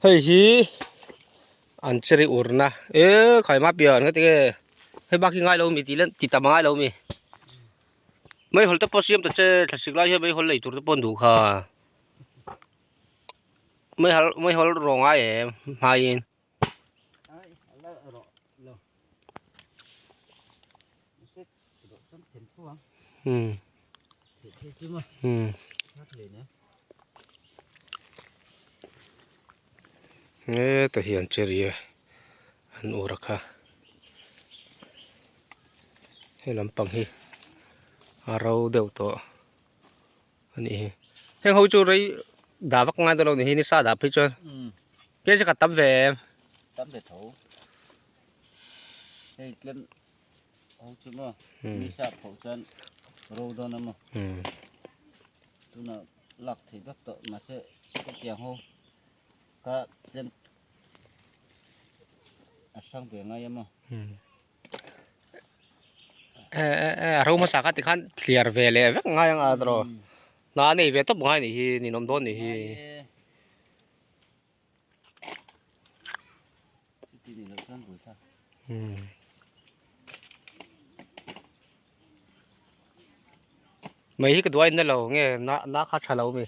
Hei hi an chiri urna e khaima pian nga tinge hei bak hi ngai lo mi tih leh ti tam a ngai lo mi meihawl te pawh siam ta che thlasik lai hian meihawl lei tur te pawh an duh kha meihawl meihawl rawh ngai em hmaiin. Hetah hian cherry an ur a kha he lampang hi a ro deuh tawh a nih hi heng ho chu rei dah vak ngai dawn lo ni hi nisa dah phei chuan kei chu ka tam ve em. Tam ve tho hei tlem ho chu maw nisa pho chuan ro dawn a maw tunah lak thei vek tawh mahse hetiang ho kha tlem a hrang ve ngai a maw. A ro hmasa kha tikhan thliar ve leh vek ngai ang a tawh hna a nei ve tawp ngai anih hi ninawm dawn anih hi. Mei hi ka duai na lo nge na na kha tha lo mi.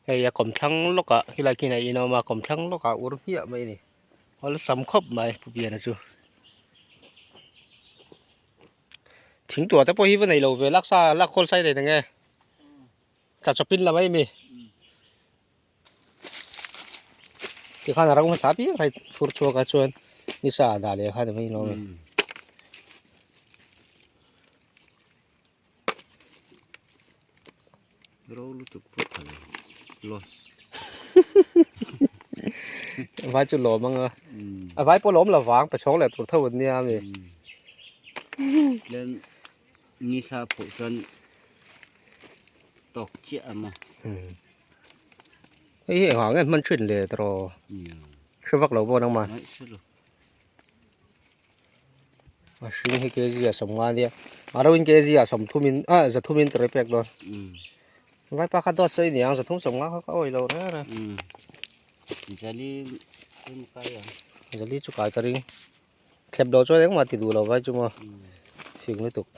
Hei a kawmthlang lawkah khilai khian a inawm a kawmthlang lawkah ur hmiah mai a ni awlsam khawp mai pu Piana chu. Thing tuah te pawh hi va nei lo ve laksa lak khawl sai thei ta nge tla chawpin la mai mi tikhan a ro hmasa piang hei thur chhuak ah chuan ni sa ah dah leh kha ni mai lo mi. Ro lutuk pawh tha lo loss. Vai chu lawm anga a vai pawh lawm lo vang pe chhawng leh tur tho an nia mi. Tlem nisa pawh chuan tawk chiah a maw. Hei hi engah nge hman thin le tawh hre vak lo pawh nangmah. A hring hi kg a 50 ania a ro in kg a 30 in ah 300 in tar pek dawn vai pa kha dawt sawi ni ang 350 kha ka awih lo reng a jali sim kai ang jali chu kai ka ring thlep lo chuan engmah ti duh lo vai chu maw fing lutuk.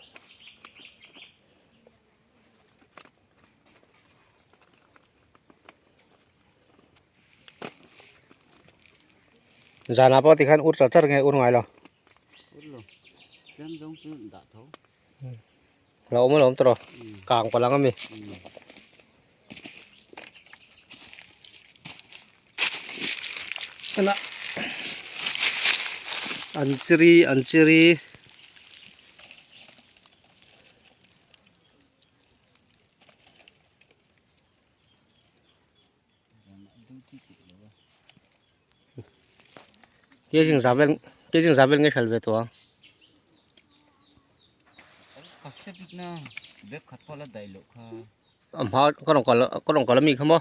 Zanah pawh tikhan ur char char nge ur ngai lo. Ur lo. Tlem zawng chu dah tho. Lo awm alawm tawh rawh. Kang palang ami. Ana an chiri an chiri. Ke jing za vel ke jing za vel nge hralh ve tawh ang. A hma ka rawn kal ka rawn kal ami kha maw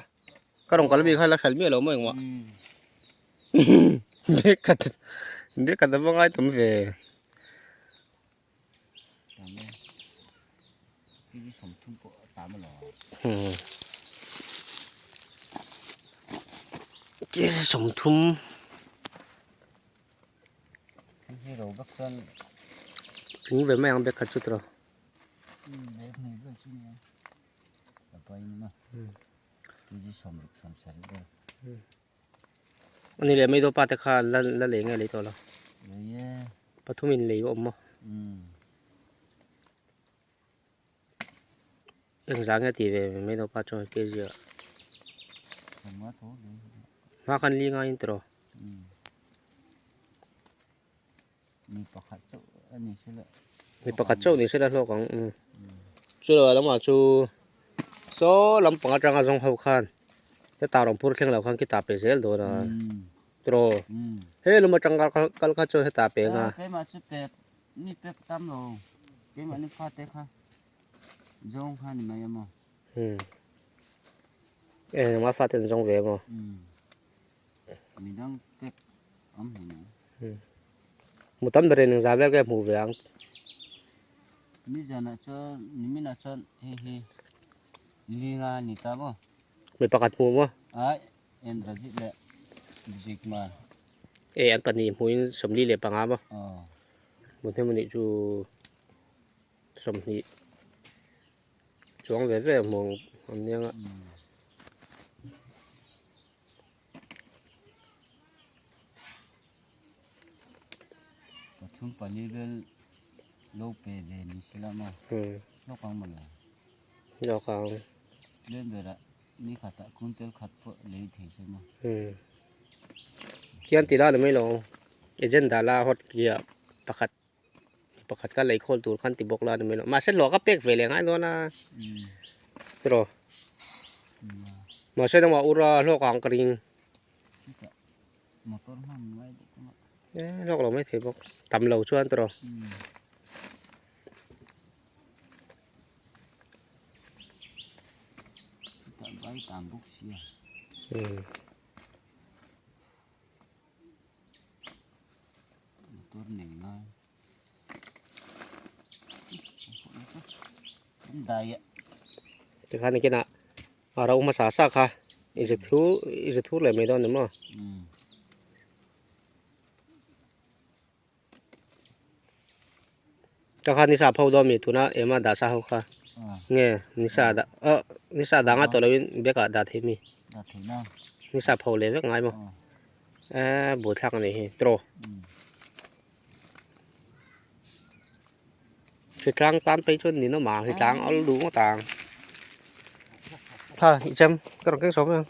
ka rawn kal ami kha la hralh miah lo maw engmah bag khat bag khat a va ngai tam ve. Kg 30 Tling ve mai ang bag khat chu tawh. Ani leh mai dawpa te kha la la lei nge lei tawh lo pathum in lei awm maw engzah nge tih ve mai dawpa chuan kg ah hma khan li ngai in tiraw. Mi pakhat chauh a ni sela. Mi pakhat chauh ni sela hlawk ang um. Chu lo lamah chu saw lampang atanga zawng ho khan heta rawn phur thleng lo khan khi ta pe zel dawn a tiraw he lum atang kal kha chuan heta pe anga. Keimah chu pek mi pek tam lo keimah ni fate kha zawng kha ni mai emaw. Um e nangmah fate an zawng ve emaw. Midang pek awm hlei nei. Mu tam ber in engzah vel nge hmuh ve ang. Nizanah chuan niminah chuan hei hi linga a ni ta maw? Mi pakhat hmu maw? Ai, Endrajit leh Bijigma. E an pahnih hmuin 45 maw? Aw. Hmu hnem anih chu 20 chuang ve ve hmu ang nia nga. Pathum pali vel lo pe ve ni sela maw? Lawk ang mawle. Lawk ang. Tlem berah ni khatah kuntel khat pawh lei thei se maw? Khian ti la ni mai lo ang. Agent dah la hot kia pakhat pakhat kha lei khawl tur khan ti bawk la ni mai lo. Mahse hlawh ka pek ve leh ngai dawn a. Tiraw? Mahse nangmah ura hlawk ang ka ring. Motor hman ngai bawk a. Eh hlawk lo mai thei bawk. Tam lo chuan tiraw? Chutah vai tam bawk sia. Motor nei ngai. Dai a. Tikhan nikinah a ro hmasa sa kha i zu thu i zu thur leh mai dawn ni maw. Ka kha nisa pho dawn mi tuna ema dah sa ho kha nge nisa dah oh nisa dah nga tawh loin bag ah dah thei mi nisa pho leh vek ngai maw eh buaithlak a nih hi tiraw. Hritlang tan phei chuan ninawm ang hritlang a awlh duh ngawt ang kha i chem ka rawn keng sawm ang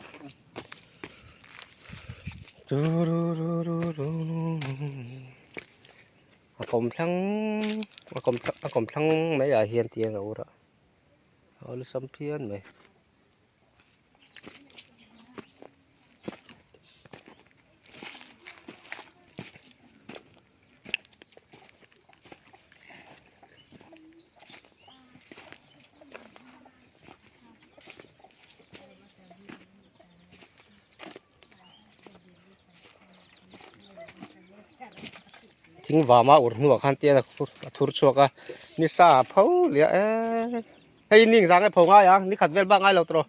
a kawm thlang a kawm a kawm thlang mai ah hian tiang a ur a a awlsam phian mai. Thing vama ur hnuah khan tian a thur chhuak a ni sa a pho liah e hei ning zang e pho ngai ang ni khat vel bak ngai lo tawh.